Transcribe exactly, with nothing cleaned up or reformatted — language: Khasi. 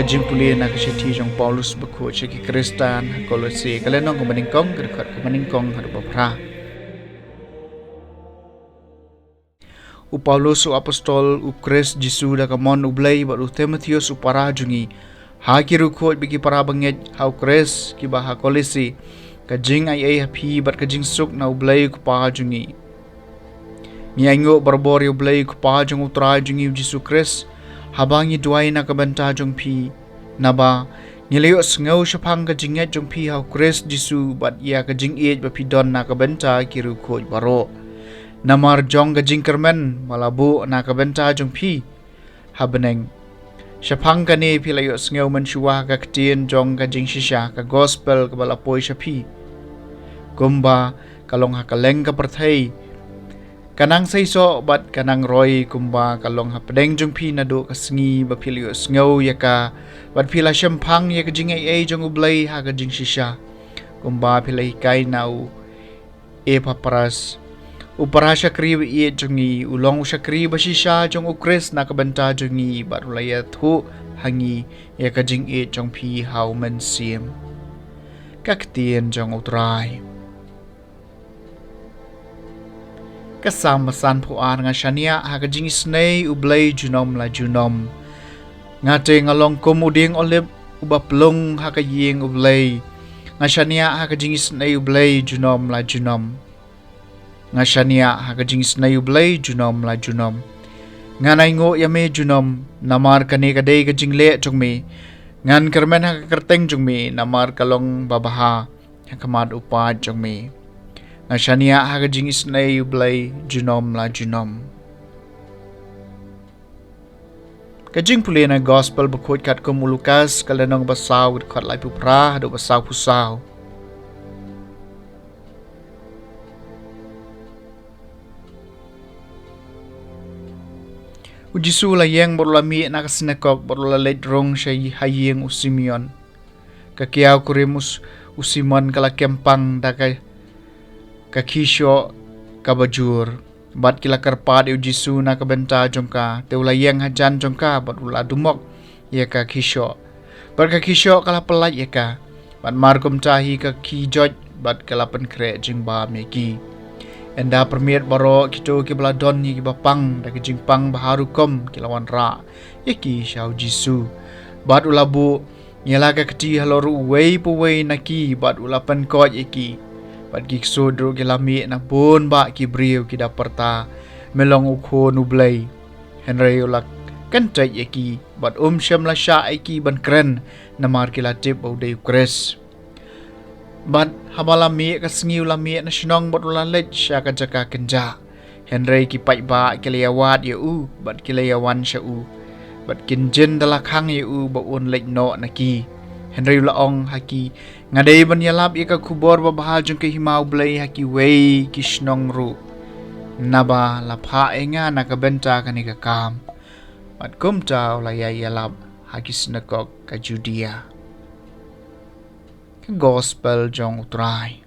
Jingpule na ka shithi jong u Paulus bakhuid sha ki Khristan ha Kolose, ka lynnong kaba nyngkong, ka dkhot kaba nyngkong haduh ba phra. U Paulus u apostol u Khrist Jisu da ka mon U Blei, bad u Timotheus u para jong ngi, ha ki riewkhuid bad ki para bangeit ha u Khrist kiba ha Kolose. Ka jingaiei ha phi bad ka jingsuk na U Blei u Kpa jong ngi. Ngi ainguh barabor ïa U Blei u Kpa jong U Trai jong ngi U Jisu Khrist, haba ngi duwai na ka bynta jong phi. Naba ngi la ïohsngew shaphang ka jingngeit jong phi ha u Khrist Jisu, bad ïa ka jingïeit ba phi don na ka bynta ki riewkhuid baroh. Namar jong ka jingkyrmen ba la buh na ka bynta jong phi ha bneng. Shaphang kane phi la ïohsngew mynshuwa ha ka ktien jong ka jingshisha, ka gospel kaba la poi sha phi, kumba ka long ha kylleng ka pyrthei. Ka nang seisoh bad ka nang roi, kumba ka long hapdeng jong phi naduh ka sngi ba phi la ïohsngew ïa ka, bad phi la shemphang ïa ka jingaiei jong U Blei ha ka jingshisha, kumba phi la hikai na u Epapras, u para shakri ba ïeit jong ngi, u long u shakri ba shisha jong u Khrist na ka bynta jong ngi, bad u la ïathuh ha ngi ïa ka jingïeit jong phi ha u Mynsiem. Ka ktien jong U Trai. Ka Salm ba sanphew ar. Nga shaniah ha ka jingisynei U Blei junom la junom. Nga te nga long kum u dieng olib uba plung ha ka ïing U Blei. Nga shaniah ha ka jingisynei U Blei junom la junom. Nga shaniah ha ka jingisynei U Blei junom la junom. Ngan ainguh ïa me junom, namar kane ka dei ka jingleh jong me. Ngan kyrmen ha ka kyrteng jong me, namar ka long babha ha khmat u paid jong me. Nga shaniah ha ka jingisynei U Blei junom la junom. Ka jingpule na gospel bakhuid katkum u Lukas, ka lynnong ba saw, ka dkhot laiphew phra haduh ba sawphew saw. U Jisu u la ïeng bad u la mih na ka synagog bad u la leit rung sha ha ïing u Simeon. Ka kiaw kurim u S-, u Simeon ka la kem pang da ka, ka khishoh kaba jur. Bad ki la kyrpad ïa u Jisu na ka bynta jong ka, te u la ïeng hajan jong ka bad u la dumok ïa ka khishoh. Bad ka khishoh ka la pyllait ïa ka, bad markumta hi ka khie joit, bad ka la pynkhreh jingbam ïa ki. Ynda pyrmiet baroh kito kiba la don ïa kiba pang da ki jingpang ba har rukom ki la wanrah ïa ki sha u Jisu. Bad u la buh ïa la ka kti halor uwei pa uwei na ki bad u la pynkoit ïa ki. Bad ki ksuid ruh ki la mih na bun bah ki briew, ki da pyrta, "Me long u Khun U Blei." Hynrei u la kyntait ïa ki bad um shym la shah ïa ki ban kren, namar ki la tip ba u dei u Khrist. Bad haba la mih ka sngi u la mih na shnong bad u la leit sha ka jaka kynjah. Hynrei ki paidbah ki la ïawad ïa u bad ki la ïawan sha u, bad kin jin da la khang ïa u ba un leit noh na ki. Hynrei u la ong ha ki, "Nga dei ban ïalap ïa ka khubor babha jong ka hima U Blei ha kiwei ki shnong ruh, naba la phah ïa nga na ka bynta kane ka kam." Bad kumta u la ïai ïalap ha ki synagog ka Judia. Ka gospel jong U Trai.